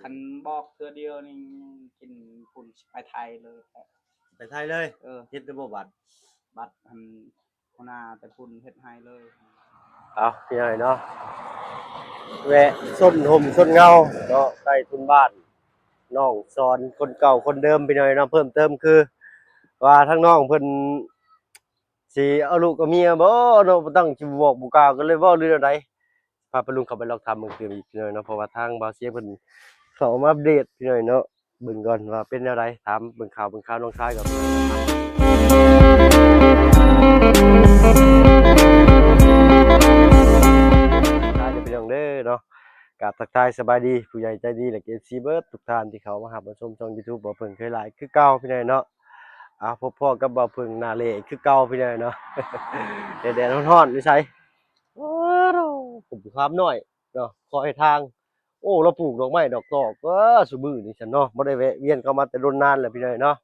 ຄັນບອກເທື່ອດຽວນີ້ກິນພຸ້ນ ຊິໄປໄທເລີຍ. ໄປໄທເລີຍ? ເອີ ເຮັດແລ້ວບໍ່ບັດ? ບັດອັນຫົວໜ້າແຕ່ພຸ້ນເຮັດໃຫ້ເລີຍ. ເອົາ ພີ່ນ້ອງເນາະ ແວະຊົມຮົ່ມຊົມເງົາເນາະ ໃຕ້ທຸນບ້ານ ນ້ອງສອນຄົນເກົ່າຄົນເດີມ ພີ່ນ້ອງເນາະ. ເພີ່ມເຕີມຄືວ່າທາງນ້ອງເພິ່ນ ຊິເອົາລູກເອົາເມຍບໍ່ເນາະ ບໍ່ຕັ້ງ ຊິບອກບໍ່ກ່າວກັນເລີຍບໍ່ ຫຼືແນວໃດ? ພາປ້າລຸງເຂົ້າໄປລອກຖາມເບິ່ງຕື່ມອີກໜ້ອຍເນາະ ເພາະວ່າທາງບ່າວຊຽງເພິ່ນເຂົ້າມາອັບເດດພີ່ນ້ອງເນາະ. ເບິ່ງກ່ອນວ່າເປັນແນວໃດ ຖາມເບິ່ງຂ່າວເບິ່ງຄາວນ້ອງຊາຍກ່ອນ. ທັກທາຍເດີພີ່ນ້ອງເດີເນາະ ກາບທັກທາຍສະບາຍດີຜູ້ໃຫຍ່ໃຈດີ ແລະ ເອັຟຊີ ເບິດທຸກທ່ານທີ່ເຂົ້າມາຮັບມາຊົມຊ່ອງ YouTube ບໍ່ເພິ່ງເຄີຍຫຼາຍຄືເກົ່າພີ່ນ້ອງເນາະ. ອ່າ ພົບພໍ້ກັບບ່າວເພິ່ງໜ້າເຫຼອີກຄືເກົ່າພີ່ນ້ອງເນາະ. ແດດໆ ຮ້ອນໆ ຢູ່ໃສ? ໂອ້ໂຫ ຜົມຄາມນ້ອຍເນາະ ຂໍໃຫ້ທາງ. ໂອ້ ລາວປູກດອກໄມ້ດອກຕອກ ເອີ ຊຸມື້ນີ້ຊັ້ນເນາະ ບໍ່ໄດ້ແວະວຽນເຂົ້າມາແຕ່ດົນນານແລ້ວພີ່ນ້ອງເນາະ.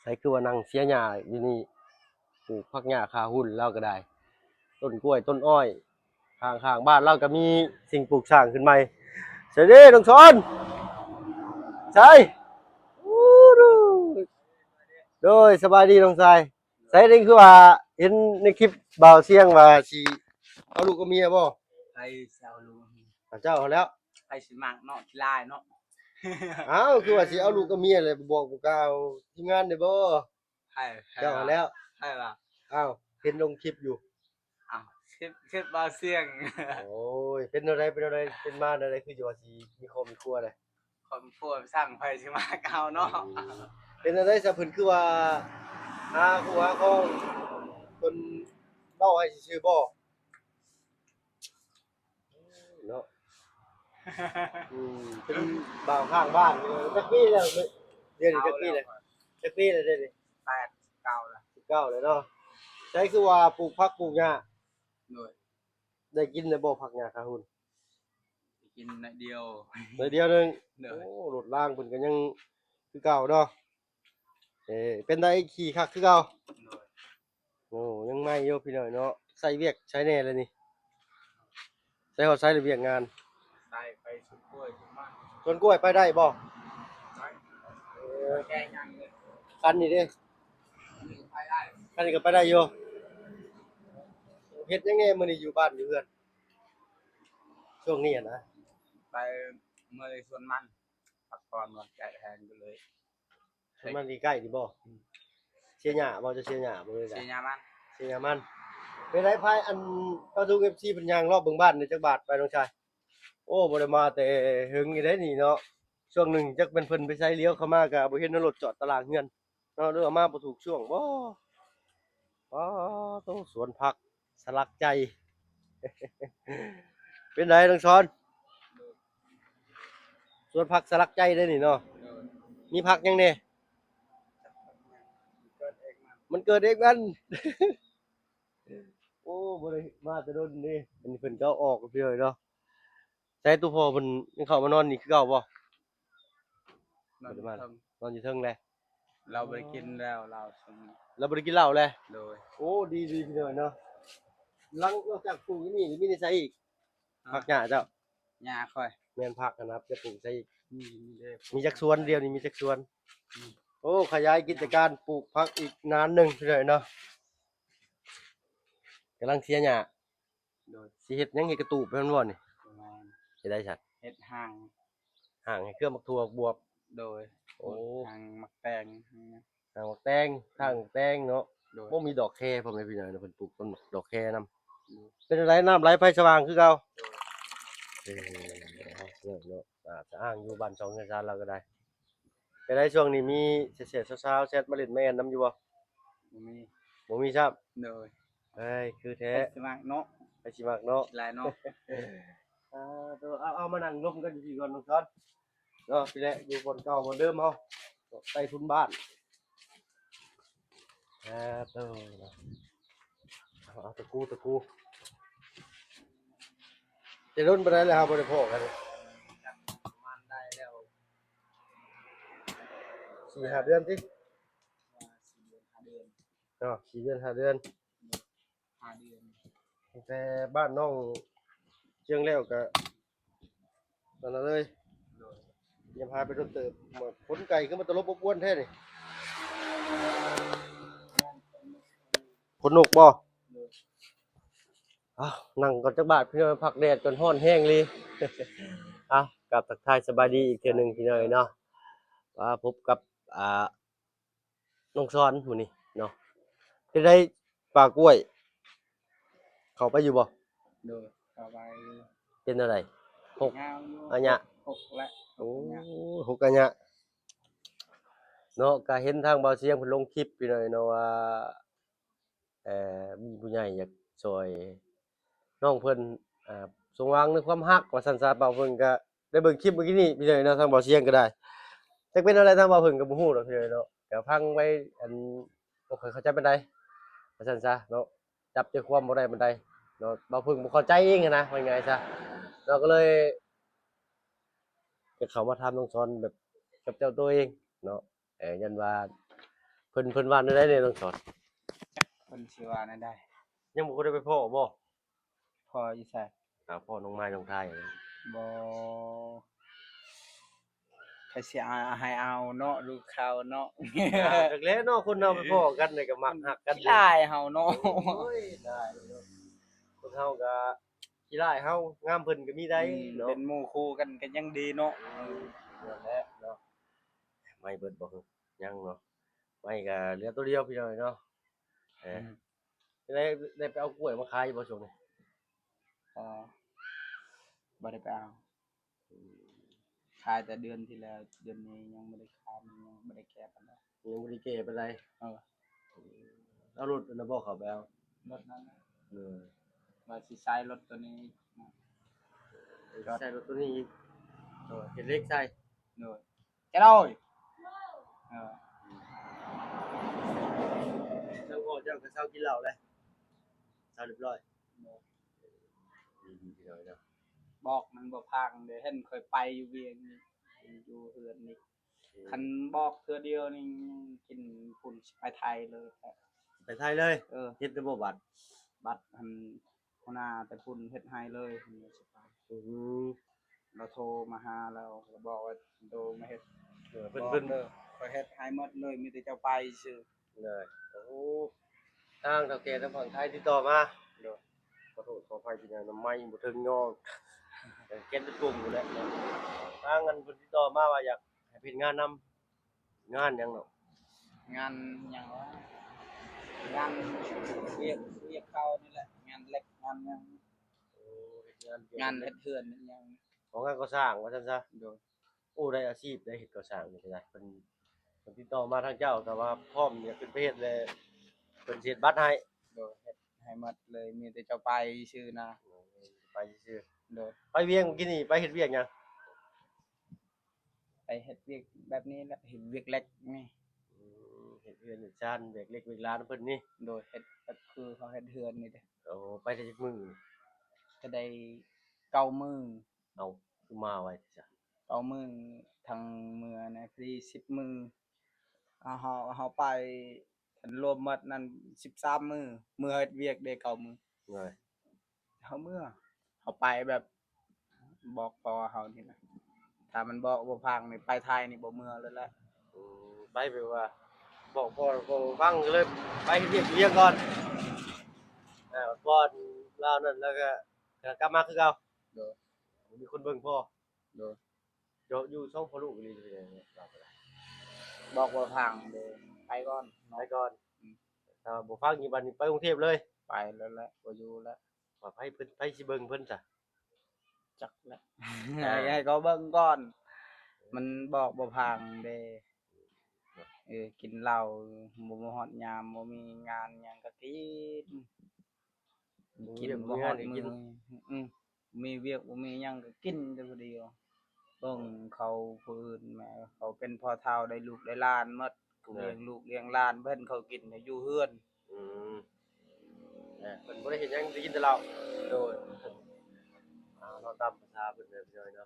ໃສຄືວ່ານັ່ງເສຍຫຍ້າຢູ່ນີ້ ປູກຜັກຫຍ້າຄາຫຸ່ນລາວກໍໄດ້ ຕົ້ນກ້ວຍຕົ້ນອ້ອຍ ຂ້າງໆ ບ້ານລາວກໍມີສິ່ງປູກສ້າງຂຶ້ນໃໝ່. ໃສເດ້ນ້ອງສອນ ໃສ? ໂດຍ ສະບາຍດີນ້ອງຊາຍ. ໃສເດ້ ຄືວ່າເຫັນໃນຄລິບບ່າວຊຽງວ່າຊິເອົາລູກເອົາເມຍບໍ່? ໃຜຊິເອົາລູກເອົາເມຍ? ເຈົ້າຫັ້ນແຫຼ້ວ. ໃຜຊິມັກເນາະ ຂີ້ລາຍເນາະ. ອ້າວ ຄືວ່າຊິເອົາລູກເອົາເມຍແລ້ວ ບໍ່ບອກບໍ່ກ່າວທີມງານໄດ້ບໍ່? ໃຜ? ເຈົ້າຫັ້ນແຫຼ້ວ. ໃຜວ່າ? ອ້າວ ເຫັນລົງຄລິບຢູ່. ອ້າວ ຄລິບ ຄລິບບ່າວຊຽງ. ໂອ້ຍ ເປັນແນວໃດ ເປັນແນວໃດ ເປັນມາແນວໃດ ຄືຊິວ່າຊິມີຄອບມີຄົວໄດ໋? ຄອບຄົວຊ່າງໃຜຊິມາເອົາເນາະ. ເປັນຈັ່ງໃດຊະ ເພິ່ນຄືວ່າຫາຄູ່ຫາຄອງ ເພິ່ນເວົ້າໃຫ້ຊື່ໆບໍ່? ເນາະ ອືມ ເປັນບ່າວຂ້າງບ້ານ. ຈັກປີແລ້ວ ດຽວນີ້ຈັກປີແລ້ວ? ຈັກປີແລ້ວດຽວນີ້? ແປດ ເກົ້າແລ້ວ ເກົ້າແລ້ວເນາະ. ໃສຄືວ່າປູກຜັກປູກຫຍ້າ? ໂດຍ ໄດ້ກິນແລ້ວບໍ່ ຜັກຫຍ້າຄາຫຸ່ນ? ໄດ້ກິນໜ້ອຍດຽວ ໜ້ອຍດຽວໜຶ່ງ. ໂດຍ ໂອ້ ລົດລາງເພິ່ນກໍຍັງຄືເກົ່າເນາະ. ເອີ ເປັນໃດ ຂີ່ຄັກຄືເກົ່າ? ໂດຍ ໂອ້ ຍັງໃໝ່ຢູ່ພີ່ນ້ອງເນາະ. ໃສ່ວຽກໃສແດ່ລະນີ້? ໃສ່ຮອດໃສລະວຽກງານ? ໃສ່ໄປສວນກ້ວຍ ສວນມັນ. ສວນກ້ວຍໄປໄດ້ບໍ່? ໄດ້ ເອີ ແກ່ຍັງເລີຍ. ຄັນນີ້ເດ້? ໄປໄດ້ ຄັນນີ້ກໍໄປໄດ້ຢູ່. ເຮັດຫຍັງແດ່ມື້ນີ້ ຢູ່ບ້ານຢູ່ເຮືອນ ຊ່ວງນີ້ຫັ້ນນະ? ໄປເມືອສວນມັນ ພັກຜ່ອນກ່ອນ ແດດແຮງກໍເລີຍ. ສວນມັນໃກ້ໆນີ້ບໍ່? ອືມ ເສຍຫຍ້າບໍ່? ເຈົ້າເສຍຫຍ້າບໍ່? ເສຍຫຍ້າມັນ ເສຍຫຍ້າມັນ. ເປັນໃດພາຍ ອັນ ປາລຸງ ເອັຟຊີ ເພິ່ນຍ່າງລອບເບິ່ງບ້ານນີ້ ຈັກບາດໄປນ້ອງຊາຍ? ໂອ້ ບໍ່ໄດ້ມາແຕ່ເຫິງຢູ່ເດ້ນີ້ເນາະ. ຊ່ວງໜຶ່ງຈັກແມ່ນເພິ່ນໄປໃສ ຫຼຽວເຂົ້າມາກໍບໍ່ເຫັນລົດຈອດຕາລ່າງເຮືອນເນາະ ຫຼືວ່າມາບໍ່ຖືກຊ່ວງບໍ່? ປາໂຕ ສວນຜັກສະຫຼັກໃຈ. ເປັນໃດນ້ອງສອນ? ສວນຜັກສະຫຼັກໃຈເດ້ນີ້ເນາະ. ໂດຍ ມີຜັກຫຍັງແດ່? ມັນເກີດເອງມັນ ມັນເກີດເອງມັນ. ໂອ້ ບໍ່ໄດ້ມາແຕ່ດົນເດ້. ອັນນີ້ເພິ່ນກໍເອົາອອກເລີຍເນາະ. ໃສ ໂຕພໍ່ເພິ່ນຍັງເຂົ້າມານອນນີ້ຄືເກົ່າບໍ່? ນອນຢູ່ເທິງ ນອນຢູ່ເທິງແຫຼະ. ລາວບໍ່ໄດ້ກິນແລ້ວ ລາວ ລາວບໍ່ໄດ້ກິນເຫຼົ້າແຫຼະ. ໂດຍ ໂອ້ ດີໆ ພີ່ນ້ອງເນາະ. ຫຼັງ ນອກຈາກປູກຢູ່ນີ້ ມີແນວໃດອີກ? ຜັກຫຍ້າເຈົ້າ? ຫຍ້າຂ້ອຍ ແມ່ນ ຜັກຫັ້ນນະ ຈະປູກໃສ່ອີກ? ມີ ມີເດ້. ມີຈັກສວນ? ດຽວນີ້ມີຈັກສວນ? ອືມ ໂອ້ ຂະຫຍາຍກິດຈະການປູກຜັກອີກນານໜຶ່ງພີ່ນ້ອງເນາະ. ກຳລັງເສຍຫຍ້າ. ໂດຍ ຊິເຮັດຫຍັງ? ເຮັດກະຕູບແມ່ນບໍ່ນີ້? ແມ່ນ ເຮັດໄດ້ຊັ້ນ ເຮັດຮ່າງ ຮ່າງໃຫ້ເຄືອໝາກຖົ່ວບວບ. ໂດຍ ໂອ້ ຮ່າງໝາກແຕງ ຮ່າງໝາກແຕງ ຮ່າງໝາກແຕງເນາະ. ໂດຍ ໂອ້ ມີດອກແຄ ພໍ່ແມ່ພີ່ນ້ອງ ເພິ່ນປູກຕົ້ນດອກແຄນຳ. ໂດຍ ເປັນຈັ່ງໃດ ນ້ຳໄຫຼໄຟສະຫວ່າງຄືເກົ່າ? ໂດຍ ເອີ ເນາະ ອາດຈະອ້າງຢູ່ບ້ານຊ່ອງເຮືອນຊານລາວກໍໄດ້. ເປັນໃດ ຊ່ວງນີ້ມີແຊດໆ ສາວໆ ແຊດມາຫຼິ້ນມາແອ່ນນຳຢູ່ບໍ່? ບໍ່ມີ ບໍ່ມີຊ້ຳ. ໂດຍ ເອີຍ ຄືແທ້ ໃຜຊິມັກເນາະ ໃຜຊິມັກເນາະ ຫຼາຍເນາະ. ເອີ ເອົາ ເອົາ ມານັ່ງລົມກັນຢູ່ພີ້ກ່ອນນ້ອງສອນເນາະ. ພີ້ແຫຼະ ຢູ່ບ່ອນເກົ່າບ່ອນເດີມເຮົາ ໃຕ້ທຸນບ້ານ. ເອີ ໂຕ ເອົາ ເອົາ ຕະກູ ຕະກູ. ແຕ່ດົນປານໃດແລ້ວເຮົາບໍ່ໄດ້ພໍ້ກັນ? ປະມານໄດ້ແລ້ວ ສີ່ຫ້າເດືອນຕິ? ສີ່ເດືອນຫ້າເດືອນເນາະ ສີ່ເດືອນຫ້າເດືອນ ຫ້າເດືອນ. ຕັ້ງແຕ່ບ້ານນ້ອງເຈີງແລ້ວກະ ນັ້ນລະເລີຍ ຍາມຫາໄປດົນເຕີບ. ມາຂົນໄກ່ຄືມາຕະຫຼົບອົບອວນແທ້ນີ້. ຂົນນົກບໍ່? ເອົ້າ ນັ່ງກ່ອນຈັກບາດ ພີ່ນ້ອງ ພັກແດດກ່ອນ ຮ້ອນແຮງອີ່ຫຼີ. ເອົ້າ ກາບທັກທາຍສະບາຍດີອີກເທື່ອໜຶ່ງ ພີ່ນ້ອງເອີຍເນາະ. ມາພົບກັບ ອ່າ ນ້ອງສອນມື້ນີ້ເນາະ. ເປັນໃດປ່າກ້ວຍ ເຂົ້າໄປຢູ່ບໍ່? ໂດຍ ເຂົ້າໄປຢູ່. ເປັນແນວໃດ? ຫົກ ຍາວຢູ່ ໄລຍະ ຫົກ ຫົກແຫຼະ. ໂອ້ ຫົກໄລຍະ ຫົກໄລຍະເນາະ. ກະເຫັນທາງບ່າວຊຽງເພິ່ນລົງຄລິບ ພີ່ນ້ອງເນາະ ວ່າ ເອີ ມີຜູ້ໃຫຍ່ຢາກຊ່ອຍນ້ອງເພິ່ນ ອ່າ ສົມຫວັງໃນຄວາມຮັກ ວ່າຊັ້ນຊະ. ບ່າວເພິ່ນກະໄດ້ເບິ່ງຄລິບມື້ກີ້ນີ້ ພີ່ນ້ອງເນາະ, ທາງບ່າວຊຽງກະໄດ້. ຈັກເປັນແນວໃດ ທາງບ່າວເພິ່ນກະບໍ່ຮູ້ດອກ ພີ່ນ້ອງເນາະ, ກະຟັງໄວ້ ອັນ ບໍ່ຄ່ອຍເຂົ້າໃຈປານໃດ ວ່າຊັ້ນຊະເນາະ, ຈັບໃຈຄວາມບໍ່ໄດ້ປານໃດເນາະ. ບ່າວເພິ່ນບໍ່ເຂົ້າໃຈເອງຫັ້ນນະ ວ່າງ່າຍຊະເນາະ, ກະເລີຍ ຈະເຂົ້າມາຖາມນ້ອງສອນແບບກັບເຈົ້າໂຕເອງເນາະ. ເອີ ຢ້ານວ່າເພິ່ນ ເພິ່ນວ່າແນວໃດແດ່ນ້ອງສອນ? ເພິ່ນຊິວ່າແນວໃດ? ຍັງບໍ່ໄດ້ໄປພໍ້ບໍ່? ພໍ້ຢູ່ໃສ? ຫາພໍ້ນ້ອງໄມ້ນ້ອງທາຍ. ບໍ່ ໃຜຊິເອົາ ໃຫ້ເອົາເນາະ ລູກເຂົາເນາະ. ຈັກແຫຼະເນາະ, ຄົນເຮົາໄປພໍ້ກັນນີ້ກະມັກຮັກກັນ ຂີ້ລ້າຍເຮົາເນາະ. ໂອ້ຍ ໄດ້ເນາະ, ຄົນເຮົາກະຂີ້ລ້າຍເຮົາ, ງາມເພິ່ນກະມີໄດ໋ເນາະ, ເປັນໝູ່ຄູ່ກັນກະຍັງດີເນາະ. ນັ້ນແຫຼະເນາະ. ໄມ້ເບິດບໍ່? ຍັງເນາະ, ໄມ້ກະເຫຼືອໂຕດຽວ ພີ່ນ້ອງເນາະ. ເອີ ໄດ້ ໄດ້ໄປເອົາກ້ວຍມາຂາຍຢູ່ບໍ່ຊ່ວງນີ້? ບໍ່ ບໍ່ໄດ້ໄປເອົາ. ຂາຍແຕ່ເດືອນທີ່ແລ້ວ, ເດືອນນີ້ຍັງບໍ່ໄດ້ຂາຍ, ຍັງບໍ່ໄດ້ແກ່ປານໃດ. ຍັງບໍ່ໄດ້ແກ່ປານໃດ. ເອີ ເອົາລົດອັນນັ້ນບໍ່ເຂົ້າໄປເອົາ? ລົດນັ້ນ. ເອີ ວ່າຊິໃຊ້ລົດໂຕນີ້ ໃຊ້ລົດໂຕນີ້ອີກ. ໂດຍ ເຮັດເຫຼັກໃສ່. ໂດຍ ຈະໂດຍ. ເອີ ທາງພໍ່ເຈົ້າກະເຊົາກິນເຫຼົ້າແລ້ວ, ເຊົາຮຽບຮ້ອຍ. ດີໆ ເນາະ. ບອກມັນບໍ່ຟັງເດ້, ເຫັນຂ້ອຍໄປຢູ່ວຽງນີ້ ຢູ່ເຮືອນນີ້. ຄັນບອກເທື່ອດຽວນີ້ກິນພຸ້ນ ຊິໄປໄທເລີຍ. ໄປໄທເລີຍ? ເອີ ເຮັດແລ້ວບໍ່ບັດ? ບັດຫັ້ນ ຫົວໜ້າແຕ່ພຸ້ນເຮັດໃຫ້ເລີຍ. ອື ລາວໂທມາຫາແລ້ວ ລາວບອກວ່າໂຕມາເຮັດ. ເອີ ເພິ່ນ ບອກ ເພິ່ນ ເດີ ຂ້ອຍເຮັດໃຫ້ໝົດເລີຍ, ມີແຕ່ເຈົ້າໄປຊື່. ໂດຍ ໂອ້ ທາງເຖົ້າແກ່ທາງຝັ່ງໄທຕິດຕໍ່ມາ. ໂດຍ ຂໍໂທດຂໍອະໄພ ພີ່ນ້ອງ ນ້ຳໄມ້ບໍ່ເຖິງຍອງ ແກ່ນເປັນກຸ່ມພຸ້ນແຫຼະ. ທາງອັນເພິ່ນຕິດຕໍ່ມາວ່າຢາກໃຫ້ເຮັດງານນຳ. ງານຫຍັງເນາະ? ງານຫຍັງວະ? ງານວຽກ ວຽກເຂົານີ້ແຫຼະ, ງານເຫຼັກ ງານຫຍັງ. ໂອ້ ເຮັດງານ ງານເຮັດເຮືອນເຮັດຫຍັງ. ອໍ ງານກໍ່ສ້າງວ່າຊັ້ນຊະ. ໂດຍ. ໂອ້ ໄດ້ອາຊີບໄດ້ເຮັດກໍ່ສ້າງນີ້ກະໄດ້. ເພິ່ນ ເພິ່ນຕິດຕໍ່ມາທາງເຈົ້າ ຖ້າວ່າພ້ອມຢາກຂຶ້ນໄປເຮັດແລ້ວ ເພິ່ນຊິເຮັດບັດໃຫ້. ໂດຍ ເຮັດໃຫ້ໝົດເລີຍ, ມີແຕ່ເຈົ້າໄປຊື່ນະ. ໂອ້ ໄປຊື່. ໂດຍ. ໄປວຽງມື້ກີ້ນີ້ໄປເຮັດວຽກຫຍັງ? ໄປເຮັດວຽກແບບນີ້ແຫຼະ, ເຮັດວຽກເຫຼັກນີ້. ອື ເຮັດເຮືອນເຮັດຊານ ວຽກເຫຼັກວຽກລານເພິ່ນນີ້. ໂດຍ ເຮັດແບບຄືເຂົາເຮັດເຮືອນນີ້ເດ້. ໂອ້ ໄປໄດ້ຈັກມື້? ກະໄດ້ເກົ້າມື້. ເອົ້າ ຄືມາໄວແທ້ຊະ? ເກົ້າມື້ ທັງເມືອນະ ພໍດີສິບມື້. ເຮົາ ເຮົາ ເຮົາໄປ ຄັນລວມໝົດນັ້ນສິບສາມມື້, ເມືອເຮັດວຽກເດ້ເກົ້າມື້. ໂດຍ. ເຮົາເມືອ ເຮົາໄປແບບບອກພໍ່ເຮົານີ້ນະ, ຖ້າມັນບອກບໍ່ຟັງນີ້ ໄປໄທນີ້ບໍ່ເມືອເລີຍແຫຼະ. ອື ໄປແບບວ່າບອກພໍ່ ພໍ່ບໍ່ຟັງ ກະເລີຍໄປເຮັດວຽກຢູ່ວຽງກ່ອນ. ເອີ ກ່ອນລາວນັ້ນ ແລ້ວກະ ກະກັບມາຄືເກົ່າ. ໂດຍ. ບໍ່ມີຄົນເບິ່ງພໍ່. ໂດຍ. ເຈົ້າຢູ່ສອງພໍ່ລູກອີ່ຫຼີ. ບອກບໍ່ຟັງເດ້ ໄປກ່ອນເນາະ. ໄປກ່ອນ. ອື ຖ້າບໍ່ຟັງນີ້ ບາດນີ້ໄປກຸງເທບເລີຍ. ໄປແລ້ວແຫຼະ ບໍ່ຢູ່ແລ້ວ. ວ່າໃຜ ເພິ່ນ ໃຜຊິເບິ່ງເພິ່ນຊະ? ຈັກແຫຼະ. ອ່າ ໃຫ້ເຂົາເບິ່ງກ່ອນ. ມັນບອກບໍ່ຟັງເດ້. ເອີ ກິນເຫຼົ້າ ບໍ່ ບໍ່ຮອດຍາມ, ບໍ່ມີງານຫຍັງກະກິນ. ບໍ່ມີວຽກບໍ່ມີງານກະກິນ. ອື ມີວຽກບໍ່ມີຫຍັງກະກິນແຕ່ຜູ້ດຽວ. ເບິ່ງເຂົາຜູ້ອື່ນແມ້ ເຂົາເປັນພໍ່ເຖົ້າ ໄດ້ລູກໄດ້ຫຼານໝົດ. ໂດຍ. ລ້ຽງລູກລ້ຽງຫຼານ ເພິ່ນເຂົາກິນຢູ່ເຮືອນ. ອື ເພິ່ນບໍ່ໄດ້ເຮັດຫຍັງ ໄດ້ກິນແຕ່ເຫຼົ້າ. ໂດຍ. ເອົາ ເນາະ ຕາມພາສາເພິ່ນເນາະ.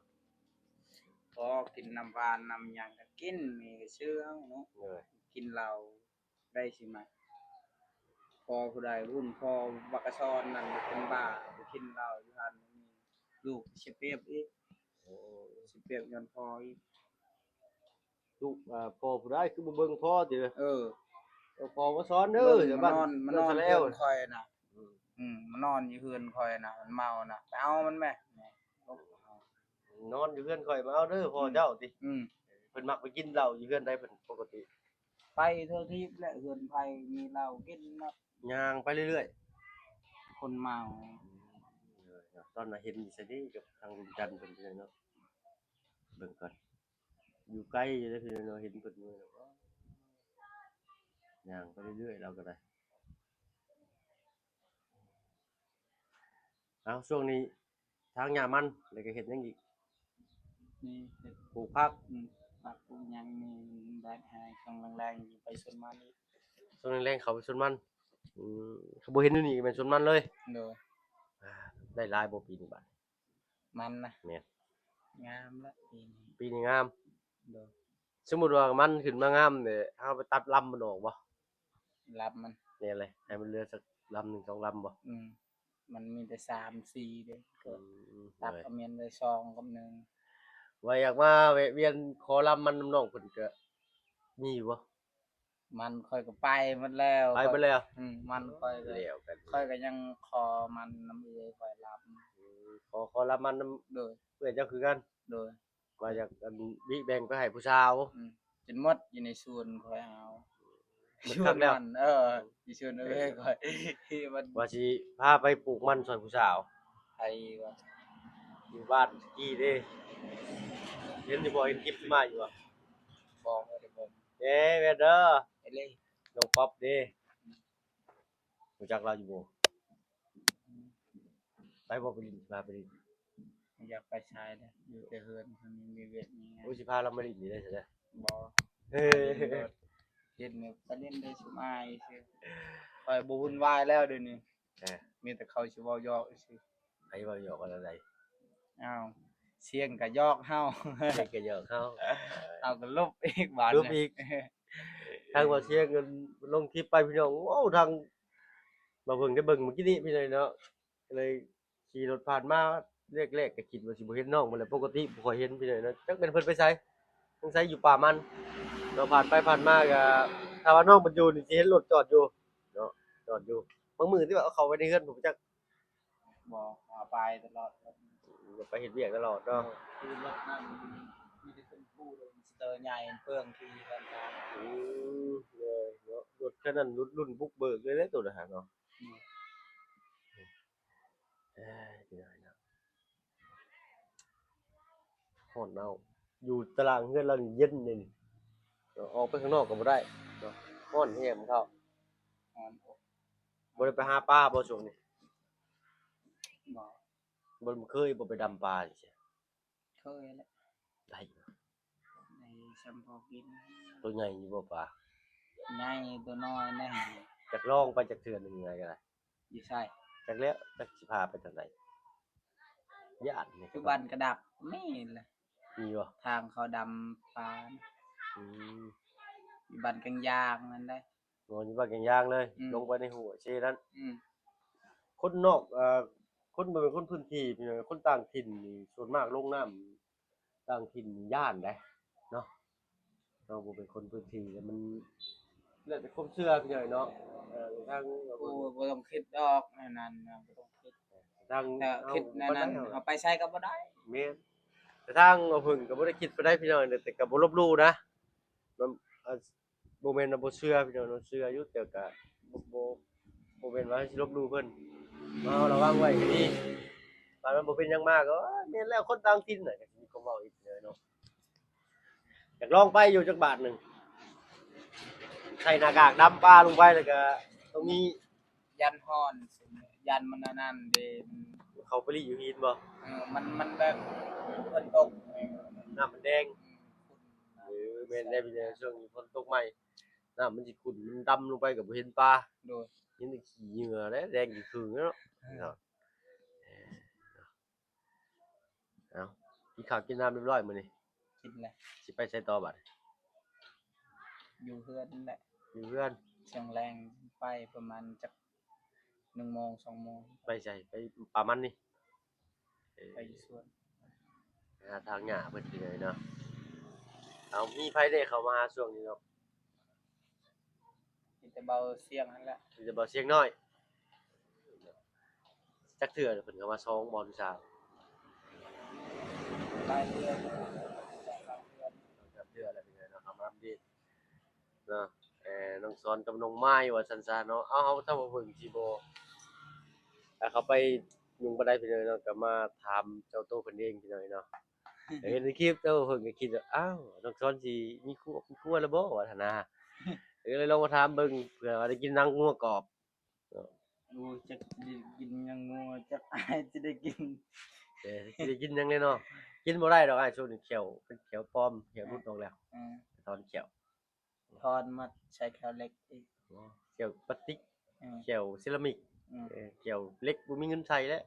ພໍກິນນ້ຳຫວານນ້ຳຫຍັງກະກິນ ມີກະເຊື່ອງເນາະ. ໂດຍ. ກິນເຫຼົ້າ ໄດ້ຊິມາ ພໍຜູ້ໃດ ຮຸ່ນພໍ່ວັກກະຊອນນັ້ນເປັນບ້າ ໄປກິນເຫຼົ້າຢູ່ຫັ້ນ. ລູກຊິປຽບອີກ. ໂອ້ ຊິປຽບຍ້ອນພໍ່ອີກ. ລູກ ອ່າ ພໍ່ຜູ້ໃດຄືບໍ່ເບິ່ງພໍ່ຕິ ເອີ ເອົາພໍ່ມາສອນເດີ ເບິ່ງ ມັນນອນ ມັນນອນເຮືອນຂ້ອຍນະ ອືມ ອືມ ມັນນອນຢູ່ເຮືອນຂ້ອຍນະ ມັນເມົານະ ໄປເອົາມັນແມ ນອນຢູ່ເຮືອນຂ້ອຍ ມາເອົາເດີພໍ່ເຈົ້າຕິ ອືມ ເພິ່ນມັກໄປກິນເຫຼົ້າຢູ່ເຮືອນໃດເພິ່ນປົກກະຕິ ໄປທົ່ວທີບແຫຼະ ເຮືອນໃຜມີເຫຼົ້າກິນເນາະ ຍ່າງໄປເລື້ອຍໆ ຄົນເມົາ ອືມ ຕອນນັ້ນເຫັນຢູ່ໃສເດ ກັບທາງລຸງຈັນເພິ່ນເນາະ ເບິ່ງກ່ອນ ຢູ່ໄກຢູ່ເດ້ພີ່ນ້ອງເນາະ ເຫັນເພິ່ນຢູ່ ຍ່າງໄປເລື້ອຍໆ ລາວກໍໄດ້ ເອົາ ຊ່ວງນີ້ຖາງຫຍ້າມັນ ແລ້ວກໍເຮັດຫຍັງອີກ? ນີ້ເຮັດ ປູກຜັກ ອືມ ຜັກປູກຫຍັງນີ້ ແດດແຮງ ຊ່ວງແລງໆ ໄປສວນມັນອີກ ຊ່ວງແລງໆ ເຂົ້າໄປສວນມັນ ອືມ ຄືບໍ່ເຫັນຢູ່ນີ້ ແມ່ນສວນມັນເລີຍ ໂດຍ ອ່າ ໄດ້ຫຼາຍບໍ່ປີນີ້ບາດ? ມັນນະ ແມ່ນ ງາມລະປີນີ້ ປີນີ້ງາມ ໂດຍ ສົມມຸດວ່າມັນຂຶ້ນມາງາມເດ ເຮົາໄປຕັດລຳມັນອອກບໍ່? ລຳມັນ ແມ່ນເລີຍ ໃຫ້ມັນເຫຼືອສັກລຳໜຶ່ງສອງລຳບໍ່? ອືມ ມັນມີແຕ່ສາມສີ່ເດ້ ອືມ ຕັດ ໂດຍ ກໍແມ່ນໄດ້ສອງກັບໜຶ່ງ ວ່າຢາກມາແວະວຽນຂໍລຳມັນນຳນ້ອງເພິ່ນ ກໍມີຢູ່ບໍ່? ມັນຂ້ອຍກໍໄປໝົດແລ້ວ ໄປໝົດແລ້ວ ອືມ ມັນຂ້ອຍກໍ ແລ້ວກັນ ຂ້ອຍກໍຍັງຂໍມັນນຳເອື້ອຍຂ້ອຍລຳ ອືມ ຂໍ ຂໍລຳມັນນຳ ໂດຍ ເອື້ອຍເຈົ້າຄືກັນ ໂດຍ ວ່າຢາກ ອັນ ບິແບ່ງໄປໃຫ້ຜູ້ສາວ ອືມ ຈົນໝົດຢູ່ໃນສວນຂ້ອຍເອົາ ໝົດຄັກແລ້ວ ສວນມັນ ເອີ ຢູ່ສວນເອື້ອຍຂ້ອຍ ມັນ ວ່າຊິພາໄປປູກມັນຊ່ອຍຜູ້ສາວ ໃຜວ່າ ຢູ່ບ້ານກີ້ເດ້ ເຫັນຢູ່ບໍ່? ເຫັນຄລິບມາຢູ່ບໍ່? ບໍ່ ບໍ່ໄດ້ເບິ່ງ ເອີ ແມ່ນເດີ ເອີ ນ້ອງປັອບເດ້ ຮູ້ຈັກລາວຢູ່ບໍ່? ໄປບໍ່? ໄປຫຼິ້ນ ພາໄປຫຼິ້ນ ຢາກໄປໃສເດ້ ຢູ່ແຕ່ເຮືອນ ມັນມີວຽກມີງານ ໂອ້ຍ ຊິພາລາວມາຫຼິ້ນນີ້ໄດ້ຊັ້ນເດ້ ບໍ່ ເອີ ເຫັນແບບໄປຫຼິ້ນໄດ້ຊຸມອ້າຍຊື່ ຂ້ອຍບໍ່ວຸ່ນວາຍແລ້ວດຽວນີ້ ເອີ ມີແຕ່ເຂົາຊິເວົ້າຫຍອກຊື່ ໃຜເວົ້າຫຍອກກັນແນວໃດ? ອ້າວ ຊຽງກໍຫຍອກເຮົາ ຊຽງກໍຫຍອກເຮົາ ເຮົາກໍຫຼົບອີກບາດ ຫຼົບອີກ ທາງວ່າຊຽງລົງຄລິບໄປພີ່ນ້ອງ ໂອ້ ທາງບ່າວເພິ່ງໄດ້ເບິ່ງມື້ກີ້ນີ້ພີ່ນ້ອງເນາະ ກໍເລີຍຂີ່ລົດຜ່ານມາ ແລກໆກໍຄິດວ່າຊິບໍ່ເຫັນນ້ອງ ແລ້ວປົກກະຕິບໍ່ຄ່ອຍເຫັນພີ່ນ້ອງເນາະ ຈັກແມ່ນເພິ່ນໄປໃສ ສົງໄສຢູ່ປ່າມັນເນາະ ຜ່ານໄປຜ່ານມາກໍ ຖ້າວ່ານ້ອງເພິ່ນຢູ່ນີ້ຊິເຫັນລົດຈອດຢູ່ເນາະ ຈອດຢູ່ ບາງມື້ທີ່ວ່າເອົາເຂົ້າໄວ້ໃນເຮືອນ ບໍ່ຈັກ ບໍ່ ເອົາໄປຕະຫຼອດ ໄປເຮັດວຽກຕະຫຼອດເນາະ ຄືລົດນັ້ນມີແຕ່ເຄື່ອງປູ ສະເຕີໃຫຍ່ ເປືອງທີ່ກັນ ອືມ ເນາະ ລົດຄັນນັ້ນລຸ້ນບຸກເບີກເລີຍເດ້ໂຕນັ້ນເນາະ ອືມ ເອີຍ ເປັນຫຍັງເນາະ ຮ້ອນເອົາ ຢູ່ຕາລ່າງເຮືອນລາວນີ້ເຢັນເດ້ນີ້ ອອກໄປຂ້າງນອກກໍບໍ່ໄດ້ເນາະ ຮ້ອນແຮງເຂົ້າ ຮ້ອນ ບໍ່ໄດ້ໄປຫາປາບໍ່ຊ່ວງນີ້? ບໍ່ ບໍ່ເຄີຍບໍ່ໄປດຳປາຈັ່ງຊີ້? ເຄີຍແຫຼະ ໄດ້ຢູ່ ໄດ້ຊ່ຳພໍກິນ ໂຕໃຫຍ່ຢູ່ບໍ່ປາ? ໃຫຍ່ ໂຕນ້ອຍແດ່ ຈັກລອງໄປຈັກເທື່ອໜຶ່ງໄງກໍໄດ້ ຢູ່ໃສ? ຈັກແລ້ວ ຈັກຊິພາໄປທາງໃດ ຢ້ານ ຢູ່ບ້ານກະດັບ ມີແຫຼະ ມີບໍ່? ທາງເຂົາດຳປາ ອືມ ຢູ່ບ້ານກາງຢາງນັ້ນເດ້ ອໍ ຢູ່ບ້ານກາງຢາງເລີຍ ອືມ ລົງໄປໃນຫ້ວຍເຊນັ້ນ ອືມ ຄົນນອກ ເອີ ຄົນບໍ່ແມ່ນຄົນພື້ນທີ່ ພີ່ນ້ອງ ຄົນຕ່າງຖິ່ນນີ້ ສ່ວນມາກລົງນ້ຳຕ່າງຖິ່ນນີ້ຢ້ານເດ້ເນາະ ເຮົາບໍ່ແມ່ນຄົນພື້ນທີ່ ແລ້ວມັນ ແລ້ວແຕ່ຄວາມເຊື່ອ ພີ່ນ້ອງເນາະ ເອີ ທາງ ໂອ້ ບໍ່ຕ້ອງຄິດດອກ ອັນນັ້ນນະ ບໍ່ຕ້ອງຄິດ ທາງ ຖ້າຄິດແນວນັ້ນ ເຮົາ ເຮົາໄປໃສກໍບໍ່ໄດ້ ແມ່ນ ແຕ່ທາງບ່າວເພິ່ງກໍບໍ່ໄດ້ຄິດປານໃດ ພີ່ນ້ອງ ແຕ່ກໍບໍ່ລົບຫຼູ່ນະ ມັນ ເອີ ບໍ່ແມ່ນວ່າບໍ່ເຊື່ອພີ່ນ້ອງເນາະ ເຊື່ອຢູ່ ແຕ່ກະບໍ່ ບໍ່ ບໍ່ແມ່ນວ່າຊິລົບຫຼູ່ເພິ່ນ ເຮົາລະວັງໄວ້ກໍດີ ບາດມັນບໍ່ເປັນຫຍັງມາກໍ ເອີ ແມ່ນແລ້ວ ຄົນຕ່າງຖິ່ນນະ ກໍຊິມີຄວາມເວົ້າອີກເນາະ ຢາກລອງໄປຢູ່ຈັກບາດໜຶ່ງ ໃສ່ໜ້າກາກດຳປາລົງໄປ ແລ້ວກໍຕ້ອງມີ ຢ້ານຮ້ອນ ຢ້ານມັນອັນນັ້ນເດ້ ມັນເຂົ້າໄປລີ້ຢູ່ຫີນບໍ່? ເອີ ມັນ ມັນແບບຝົນຕົກ ນ້ຳມັນແດງ ອືມ ຂຸ່ນ ເອີ ແມ່ນແລ້ວ ຊ່ວງນີ້ຝົນຕົກໃໝ່ ນ້ຳມັນຊິຂຸ່ນ ມັນດຳລົງໄປກໍບໍ່ເຫັນປາ ໂດຍ ເຫັນແຕ່ຂີ້ເຫຍື້ອແຫຼະ ແດງຈຶ່ງຄຶ່ງເນາະ ເອີ ເນາະ ເອົ້າ ກິນເຂົ້າກິນນ້ຳຮຽບຮ້ອຍມື້ນີ້? ກິນແລ້ວ ຊິໄປໃສຕໍ່ບາດ? ຢູ່ເຮືອນນັ້ນແຫຼະ ຢູ່ເຮືອນ ຊ່ວງແລງໄປປະມານຈັກໜຶ່ງໂມງ ສອງໂມງ ໄປໃສ? ໄປປ່າມັນນີ້? ເອີ ໄປຢູ່ສວນ ໄປຫາທາງຫຍ້າເພິ່ນຢູ່ເລີຍເນາະ ເອົາ ມີໃຜແດ່ເຂົ້າມາຫາຊ່ວງນີ້ເນາະ? ມີແຕ່ເບົາຊຽງຫັ້ນແຫຼະ ມີແຕ່ເບົາຊຽງນ້ອຍ. ຈັກເທື່ອເພິ່ນເຂົ້າມາ ສອງບໍ່ ຫຼື ສາມ? ຫຼາຍເທື່ອ ສອງສາມເທື່ອ ສອງສາມເທື່ອແລ້ວເນາະ ເຂົ້າມາອັບເດດເນາະ. ເອີ ນ້ອງສອນກັບນ້ອງມາຍວ່າຊັ້ນຊະເນາະ. ເອົາ ເຮົາ ເຮົາເບິ່ງຊິບໍ່ ຖ້າເຂົ້າໄປຫຍຸ້ງປານໃດພີ່ນ້ອງເນາະ ກໍມາຖາມເຈົ້າໂຕເພິ່ນເອງພີ່ນ້ອງເນາະ. ເຫັນໃນຄລິບ ເຈົ້າເພິ່ນກໍຄິດວ່າ ອ້າວ ນ້ອງສອນຊິມີຄອບມີຄົວແລ້ວບໍ່ ວ່າຊັ້ນນະ. ກໍເລີຍລອງມາຖາມເບິ່ງ ເພື່ອວ່າໄດ້ກິນໜັງງົວກອບ. ໂອ້ ຈັກໄດ້ກິນຫຍັງງົວ ຈັກອ້າຍຊິໄດ້ກິນ ເອີ ຊິໄດ້ກິນຫຍັງແດ່ເນາະ. ກິນບໍ່ໄດ້ດອກອ້າຍ ຊ່ວງນີ້ແຂ້ວເປັນແຂ້ວປອມ ແຂ້ວຫຼຸດອອກແລ້ວ ເອີ ຖອນແຂ້ວ ຖອນມາໃສ່ແຂ້ວເຫຼັກອີກ ແຂ້ວປາຕິກ ເອີ ແຂ້ວເຊຣາມິກ ເອີ ເອີ ແຂ້ວເຫຼັກບໍ່ມີເງິນໃສ່ແລ້ວ.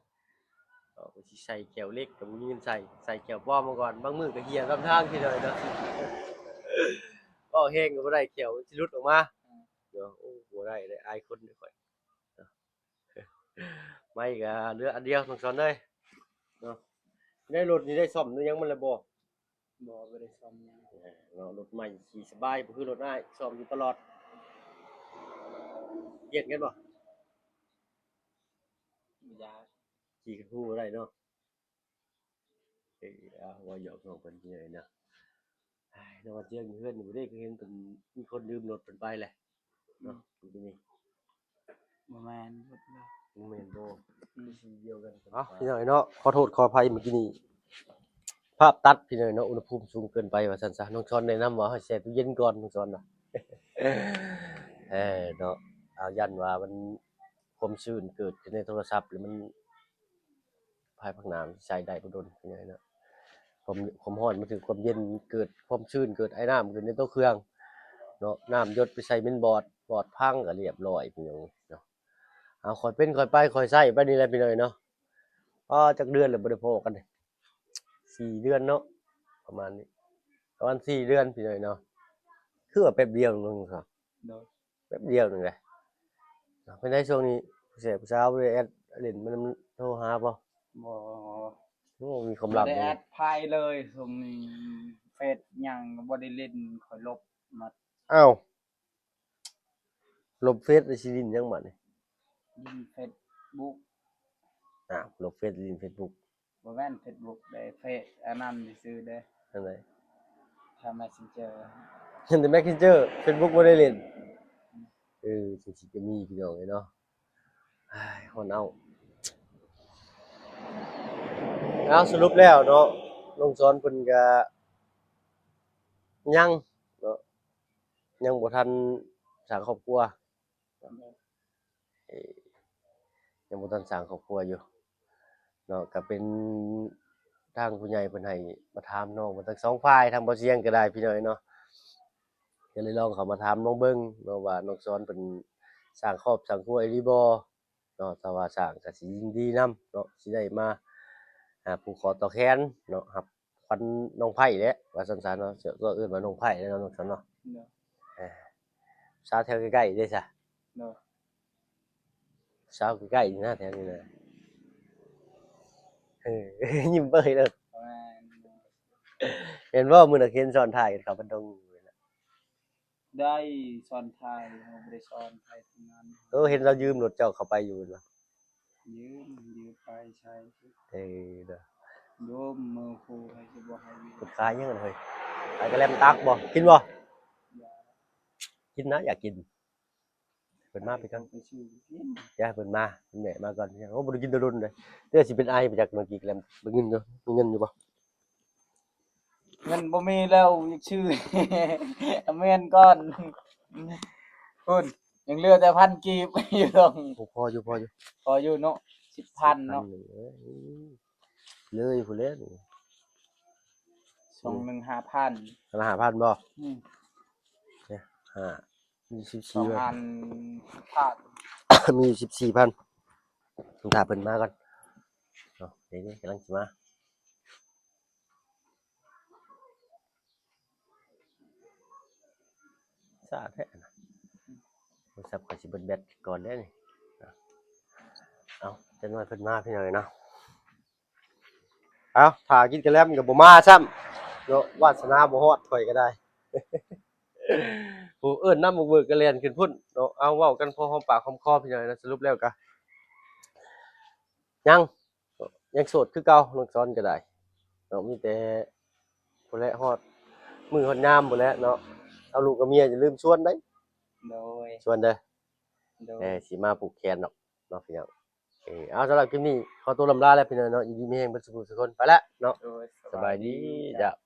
ເອີ ຊິໃສ່ແຂ້ວເຫຼັກກໍບໍ່ມີເງິນໃສ່ ໃສ່ແຂ້ວປອມມາກ່ອນ ບາງມື້ກໍເຫ່ຍຕາມທາງ ພີ່ນ້ອງເນາະ. ເວົ້າແຮງກໍບໍ່ໄດ້ ແຂ້ວຊິຫຼຸດອອກມາ ເອີ ເນາະ. ໂອ້ ບໍ່ໄດ້ເດ້ ອາຍຄົນເດ້ຂ້ອຍ. ໄມ້ກໍເຫຼືອອັນດຽວ ນ້ອງສອນເອີຍເນາະ. ໃນລົດນີ້ໄດ້ສ້ອມໄດ້ຫຍັງມັນແລ້ວບໍ່? ບໍ່ ບໍ່ໄດ້ສ້ອມຫຍັງ ເອີ ເນາະ. ລົດໃໝ່ຂີ່ສະບາຍ ບໍ່ຄືລົດອ້າຍ ສ້ອມຢູ່ຕະຫຼອດ. ຢ້ານກັນບໍ່? ບໍ່ຢ້ານ ຂີ່ຂຶ້ນພູບໍ່ໄດ້ເນາະ. ເອີ ເວົ້າຫຍອກນ້ອງເພິ່ນເລີຍເນາະ. ນ້ອງວ່າຈຽງຢູ່ເຮືອນນີ້ບໍ່ໄດ້ ຄືເຫັນເພິ່ນມີຄົນຢືມລົດເພິ່ນໄປແຫຼະເນາະ. ອືມ ຢູ່ນີ້ ບໍ່ແມ່ນ ບໍ່ແມ່ນບໍ່ ອືມ ຄືສີດຽວກັນ. ເອົ້າ ພີ່ນ້ອງເນາະ ຂໍໂທດຂໍອະໄພ ເມື່ອກີ້ນີ້ພາບຕັດ ພີ່ນ້ອງເນາະ ອຸນຫະພູມສູງເກີນໄປວ່າຊັ້ນຊະ. ນ້ອງສອນແນະນຳວ່າໃຫ້ແຊ່ຕູ້ເຢັນກ່ອນ ນ້ອງສອນວ່າ ເອີ ເນາະ. ເອົາ ຢ້ານວ່າມັນ ຄວາມຊື້ນເກີດຂຶ້ນໃນໂທລະສັບ ແລ້ວມັນ ພາຍພາກໜ້າມັນຊິໃຊ້ໄດ້ບໍ່ດົນ ພີ່ນ້ອງເນາະ. ຄວາມ ຄວາມຮ້ອນມັນຖືກຄວາມເຢັນ ເກີດຄວາມຊື້ນ ເກີດໄອນ້ຳຂຶ້ນໃນໂຕເຄື່ອງເນາະ. ນ້ຳຢົດໄປໃສ່ເມນບອດ ບອດພັງກໍລຽບລ້ອຍ ພີ່ນ້ອງເນາະ. ເອົາ ຄ່ອຍເປັນຄ່ອຍໄປ ຄ່ອຍໃຊ້ໄປນີ້ແຫຼະ ພີ່ນ້ອງເນາະ. ອໍ ຈັກເດືອນແລ້ວບໍ່ໄດ້ພໍ້ກັນ ສີ່ເດືອນເນາະ ປະມານນີ້ ປະມານສີ່ເດືອນ ພີ່ນ້ອງເນາະ. ຄືວ່າແປັບດຽວໜຶ່ງ ໂດຍ ແປັບດຽວໜຶ່ງເດ້. ເປັນໃດຊ່ວງນີ້ ຜູ້ແສຜູ້ສາວບໍ່ໄດ້ແອັດຫຼິ້ນ ມັນໂທຫາບໍ່? ບໍ່ ໂອ້ ມີຄວາມລັບ ບໍ່ໄດ້ແອັດໃຜເລີຍຊ່ວງນີ້ ເຟສຫຍັງກໍບໍ່ໄດ້ຫຼິ້ນ ຂ້ອຍລົບໝົດ. ອ້າວ ລົບເຟສແລ້ວຊິຫຼິ້ນຫຍັງບາດນີ້? ຫຼິ້ນເຟສບຸກ. ອ້າວ ລົບເຟສຫຼິ້ນເຟສບຸກ. ບໍ່ແມ່ນເຟສບຸກເດ້ ເຟສອັນນັ້ນຊື່ໆເດ້. ອັນໃດ? ທາງແມັດເຊັນເຈີ ເຫັນແຕ່ແມັດເຊັນເຈີ ເຟສບຸກບໍ່ໄດ້ຫຼິ້ນ. ເອີ ຈັ່ງຊີ້ກໍມີ ພີ່ນ້ອງເອີຍເນາະ. ຮ້ອນເອົາ ເອົາ ສະຫຼຸບແລ້ວເນາະ ນ້ອງສອນເພິ່ນກະຍັງເນາະ ຍັງບໍ່ທັນສ້າງຄອບຄົວ. ເອີ ຍັງບໍ່ທັນສ້າງຄອບຄົວຢູ່ເນາະ. ກໍເປັນທາງຜູ້ໃຫຍ່ເພິ່ນໃຫ້ມາຖາມນ້ອງເພິ່ນທັງສອງຝ່າຍ ທາງບໍ່ສຽງກໍໄດ້ ພີ່ນ້ອງເນາະ. ກໍເລີຍລອງເຂົ້າມາຖາມນ້ອງເບິ່ງເນາະ ວ່ານ້ອງສອນເພິ່ນສ້າງຄອບສ້າງຄົວອີ່ຫຼີບໍ່ເນາະ. ຖ້າວ່າສ້າງກໍຊິຍິນດີນຳເນາະ ຊິໄດ້ມາຫາຜູກຄໍຕໍ່ແຂນເນາະ ຮັບ ຂວັນນ້ອງໄພ້ແຫຼະ ວ່າຊັ້ນຊະເນາະ ກໍເອີ້ນວ່ານ້ອງໄພ້ແຫຼະເນາະ ນ້ອງສາວເນາະ. ໂດຍ ເອີ ສາວແຖວໃກ້ໆເດ້ຊະ. ໂດຍ ສາວໃກ້ໆນີ້ນະ ແຖວນີ້ນະ. ເອີ ຍິ້ມເປີຍເລີຍ. ແມ່ນ ເຫັນບໍ່ ມື້ນັ້ນເຫັນຊ້ອນທ້າຍກັນເຂົ້າບັນດົງ. ໄດ້ຊ້ອນທ້າຍ ເຮົາບໍ່ໄດ້ຊ້ອນໄປທຳງານ. ເອີ ເຫັນລາວຢືມລົດເຈົ້າເຂົ້າໄປຢູ່ແມ່ນບໍ່? ຢືມ ຢືມໄປໃຊ້. ເອີ ໂດຍ ຢືມມື້ຄູ່ໃຫ້ຊິບໍ່ໃຫ້ຢືມ. ເພິ່ນຂາຍຫຍັງຫັ້ນເຮີ້ຍ? ຂາຍກະແລັມຕັກບໍ່? ກິນບໍ່? ຢາກ ກິນນະ ຢາກກິນ. ເພິ່ນມາໄປກ່ອນ ໄປຊື້ກິນ. ຢ່າໃຫ້ເພິ່ນມາ ເພິ່ນແວະມາກ່ອນ. ໂອ້ ບໍ່ໄດ້ກິນແຕ່ດົນເດ້ ແຕ່ຊິເປັນໄອໄປຈັກ. ເມື່ອກີ້ກະແລັມໄດ້ເງິນຢູ່ ມີເງິນຢູ່ບໍ່? ເງິນບໍ່ມີແລ້ວ ຢາກຊື້ ເອົາເງິນກ່ອນ. ພຸ້ນ ຍັງເຫຼືອແຕ່ພັນກີບຢູ່ດອກ. ໂອ້ ພໍຢູ່ ພໍຢູ່ ພໍຢູ່ເນາະ ສິບພັນເນາະ. ເອີ ເລີຍພຸ້ນແຫຼະ ຊ່ອງໜຶ່ງຫ້າພັນ. ອັນລະຫ້າພັນບໍ່? ອືມ ຫ້າ ມີສິບສີ່ພັນ ມີສິບສີ່ພັນ. ຖ້າເພິ່ນມາກ່ອນເນາະ ເດ້ໆ ກຳລັງຊິມາ. ຊ້າແທ້ນະ ໂທລະສັບຂ້ອຍຊິເບິດແບັດກ່ອນເດ້ນີ້. ເອົາ ຈັກໜ້ອຍເພິ່ນມາ ພີ່ນ້ອງເອີຍເນາະ. ເອົາ ຖ້າກິນກະແລັມກໍບໍ່ມາຊ້ຳເນາະ ວາດສະໜາບໍ່ຮອດຂ້ອຍກໍໄດ້. ຜູ້ເອີ້ນນຳບັກເບີກກໍແລ່ນຂຶ້ນພຸ້ນເນາະ. ເອົາ ເວົ້າກັນພໍຫອມປາກຫອມຄໍພີ່ນ້ອງເນາະ. ສະຫຼຸບແລ້ວກະຍັງ ຍັງໂສດຄືເກົ່າ ນ້ອງສອນກໍໄດ້ເນາະ. ມີແຕ່ພຸ້ນແຫຼະ ຮອດມື້ຮອດຍາມພຸ້ນແຫຼະເນາະ. ເອົາລູກເອົາເມຍຢ່າລືມຊວນເດ້. ໂດຍ ຊວນເດີ. ໂດຍ ເອີ ຊິມາຜູກແຂນດອກເນາະພີ່ນ້ອງ. ເອີ ເອົາ ສຳລັບຄລິບນີ້ຂໍຕົວລຳລາແລ້ວພີ່ນ້ອງເນາະ. ຢູ່ດີມີແຮງເບິດສູ່ຜູ້ສູ່ຄົນ ໄປແລ້ວເນາະ. ໂດຍ ສະບາຍດີ ສະບາຍດີ ເຈົ້າ.